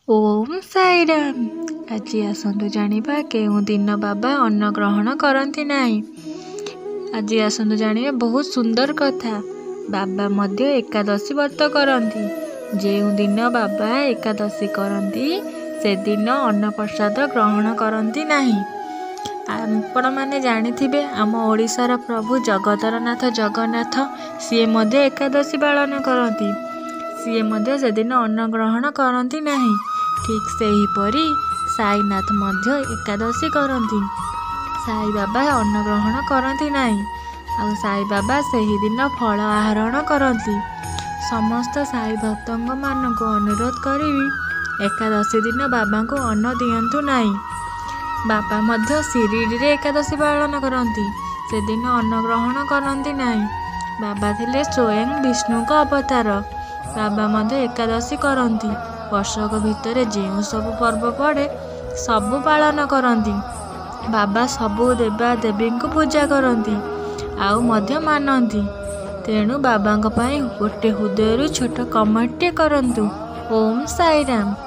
ଓମ୍ ସାଇରାମ। ଆଜି ଆସନ୍ତୁ ଜାଣିବା କେଉଁ ଦିନ ବାବା ଅନ୍ନ ଗ୍ରହଣ କରନ୍ତି ନାହିଁ। ଆଜି ଆସନ୍ତୁ ଜାଣିବା ବହୁତ ସୁନ୍ଦର କଥା। ବାବା ମଧ୍ୟ ଏକାଦଶୀ ବ୍ରତ କରନ୍ତି। ଯେଉଁ ଦିନ ବାବା ଏକାଦଶୀ କରନ୍ତି, ସେଦିନ ଅନ୍ନପ୍ରସାଦ ଗ୍ରହଣ କରନ୍ତି ନାହିଁ। ଆପଣମାନେ ଜାଣିଥିବେ, ଆମ ଓଡ଼ିଶାର ପ୍ରଭୁ ଜଗତର ନାଥ ଜଗନ୍ନାଥ, ସିଏ ମଧ୍ୟ ଏକାଦଶୀ ପାଳନ କରନ୍ତି। ସିଏ ମଧ୍ୟ ସେଦିନ ଅନ୍ନ ଗ୍ରହଣ କରନ୍ତି ନାହିଁ। ଠିକ୍ ସେହିପରି ସାଇନାଥ ମଧ୍ୟ ଏକାଦଶୀ କରନ୍ତି। ସାଇବାବା ଅନ୍ନ ଗ୍ରହଣ କରନ୍ତି ନାହିଁ, ଆଉ ସାଇବାବା ସେହିଦିନ ଫଳ ଆହରଣ କରନ୍ତି। ସମସ୍ତ ସାଇ ଭକ୍ତଙ୍କମାନଙ୍କୁ ଅନୁରୋଧ କରିବି, ଏକାଦଶୀ ଦିନ ବାବାଙ୍କୁ ଅନ୍ନ ଦିଅନ୍ତୁ ନାହିଁ। ବାବା ମଧ୍ୟ ଶିରିଡ଼ିରେ ଏକାଦଶୀ ପାଳନ କରନ୍ତି, ସେଦିନ ଅନ୍ନ ଗ୍ରହଣ କରନ୍ତି ନାହିଁ। ବାବା ଥିଲେ ସ୍ୱୟଂ ବିଷ୍ଣୁଙ୍କ ଅବତାର। ବାବା ମଧ୍ୟ ଏକାଦଶୀ କରନ୍ତି। ବର୍ଷକ ଭିତରେ ଯେଉଁ ସବୁ ପର୍ବ ପଡ଼େ, ସବୁ ପାଳନ କରନ୍ତି। ବାବା ସବୁ ଦେବା ଦେବୀଙ୍କୁ ପୂଜା କରନ୍ତି ଆଉ ମଧ୍ୟ ମାନନ୍ତି। ତେଣୁ ବାବାଙ୍କ ପାଇଁ ଗୋଟେ ହୃଦୟରୁ ଛୋଟ କମେଣ୍ଟଟିଏ କରନ୍ତୁ। ଓମ୍ ସାଇରାମ।